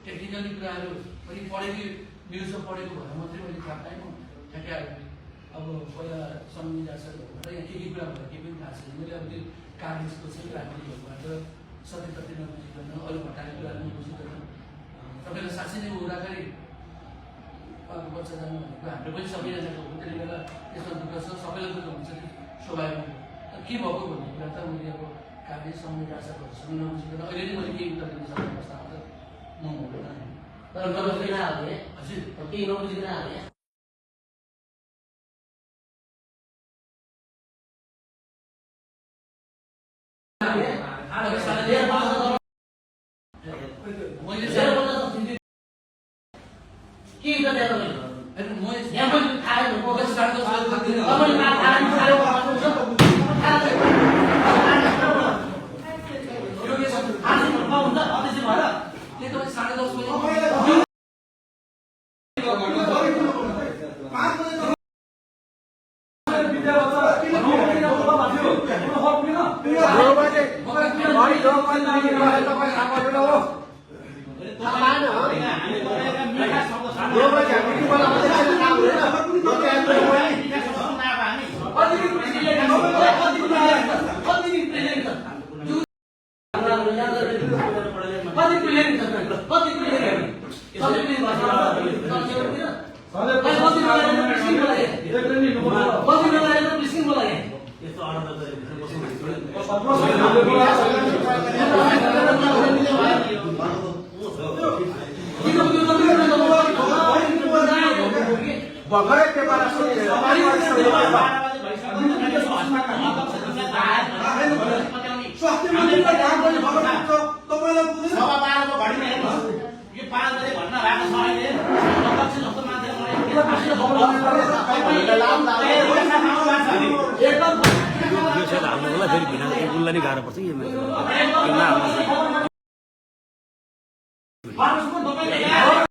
Technically कुराहरू पनि पढेको न्युजमा पढेको भएर मात्रै मैले थाहा पाएँ। ठ्याक्कै अब पहिला संविधान यहाँ के कुरा भयो केही पनि थाहा छैन। मैले अब त्यो कागजको चाहिँ राख्नेहरूबाट सबै कति नबुझिकन अरू भट्टाले कुराहरू नबुझिकन तपाईँलाई साँच्चै नै हुँदाखेरि बच्चा जानु भनेको हाम्रो पनि सबैजनाको हो। त्यसले गर्दा त्यसमा दुःख छ, सबैलाई दुःख हुन्छ, त्यो स्वाभाविक हो। तर के भएको भन्ने कुरा त मैले अब कागज संविधानहरूसँग नबुझिकन अहिले नै मैले केही उत्तर दिन सक्ने अवस्थामा त म हुँदैन। तर नबुझिकन हाल्ने हजुर केही नबुझिकन हाल्ने फेरि भिना गाह्रो पर्छ